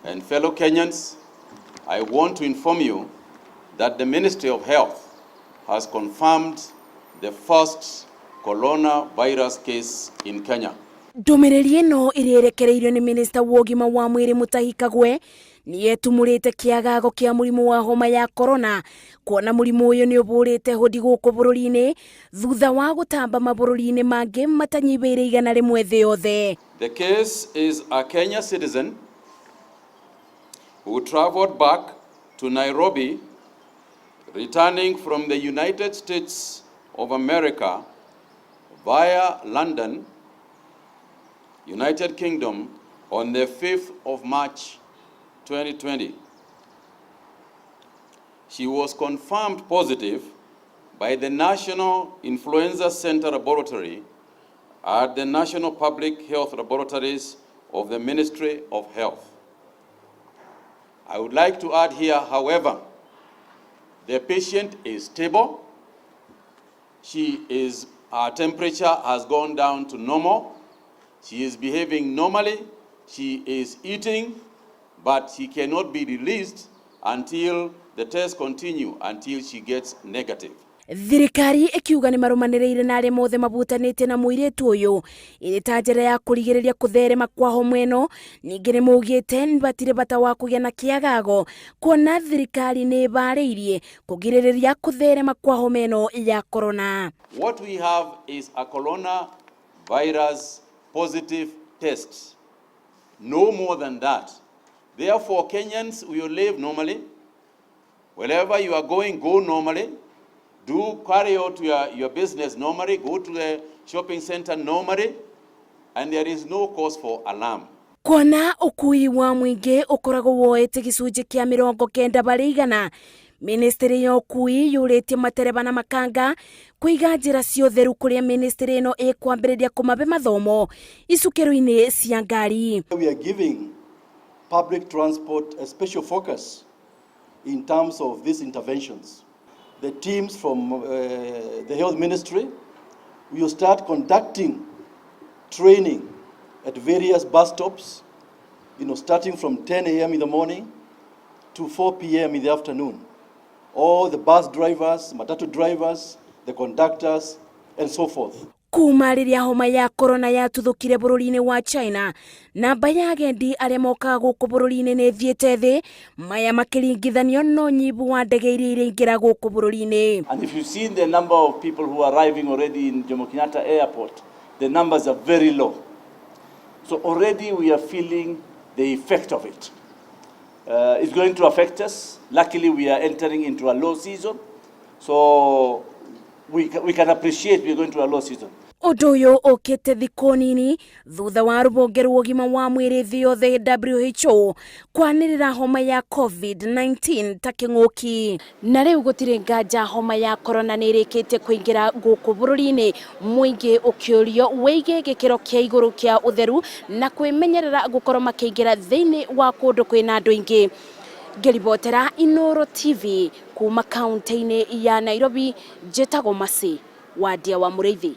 And fellow Kenyans, I want to inform you that the Ministry of Health has confirmed the first coronavirus case in Kenya. Ndũmĩrĩri ĩno ĩrĩa ĩrekereirio nĩ minista wa ũgima wa mwĩrĩ Mutahi Kagwe nĩ etumũrĩte kĩagago kĩa mũrimũ wa homa ya korona, kuona mũrimũ ũyũ nĩ ũbũrĩte hũndi gũkũ bũrũri-inĩ thutha wa gũtamba mabũrũri-inĩ mangĩ matanyihĩire 100 thĩ yothe. The case is a Kenya citizen who traveled back to Nairobi, returning from the United States of America via London, United Kingdom, on the 5th of March 2020. She was confirmed positive by the National Influenza Center Laboratory at the National Public Health Laboratories of the Ministry of Health. I would like to add here, however, the patient is stable. Her temperature has gone down to normal. She is behaving normally. She is eating, but she cannot be released until the tests continue, until she gets negative. Thirikari ĩkiuga nĩ marũmanĩrĩire na arĩa mothe mabutanĩte na mũirĩtu ũyũ ĩrĩ ta njĩra ya kũrigĩrĩria kũtherema kwa homa ĩno. Ningĩ nĩ maugĩte batirĩ bata wa kũgĩa na kĩagago, kuona thirikari nĩ ĩbarĩirie kũgirĩrĩria kũtherema kwa homa ĩno ya korona. What we have is a coronavirus positive test. No more than that. Therefore, Kenyans will live normally. Wherever you are going, go normally. Do carry out your business normally. Go to the shopping center normally. And there is no cause for alarm. Kuona ũkui wa mũingĩ ũkoragwo woete gĩcunjĩ kĩa 90%, ministry ya ũkui yũrĩtie matereba na makanga kũiga njĩra cia ũtheru, kũrĩa ministry ĩno ĩkwambĩrĩria kũmabe mathomo icukĩro-inĩ cia ngari. We are giving public transport a special focus in terms of these interventions. The teams from the health ministry will start conducting training at various bus stops, starting from 10 a.m. in the morning to 4 p.m. in the afternoon. All the bus drivers, matatu drivers, the conductors, and so forth. Kuma rĩrĩa homa ya korona yatuthũkire bũrũri-inĩ wa China, namba ya agendi arĩa mokaga gũkũ bũrũri-inĩ nĩ ĩthiĩte thĩ, maya makĩringithanio na ũnyihu wa ndege iria iraingĩra gũkũ bũrũri-inĩ. And if you've seen the number of people who are arriving already in Jomo Kenyatta Airport, the numbers are very low. So already we are feeling the effect of it. It's going to affect us. Luckily, we are entering into a low season. So we can appreciate we are going to a low season. Ũndũ ũyũ ũkĩte thikũ nini thutha wa rũhonge rwa ũgima wa mwĩrĩ thĩ yothe WHO kwanĩrĩra homa ya COVID-19 ta kĩng'ũki. Na rĩu gũtirĩ nganja homa ya korona nĩ ĩrĩkĩtie kũingĩra gũkũ bũrũri-inĩ, mũingĩ ũkĩũrio wĩige gĩkĩro kĩa igũrũ kĩa ũtheru na kwĩmenyerera gũkorwo makĩingĩra thĩinĩ wa kũndũ kwĩna andũ aingĩ. Ngĩribotera Inoro TV kuma kaunti-inĩ ya Nairobi, njĩtagwo Masi Wadia wa Mũrĩithi.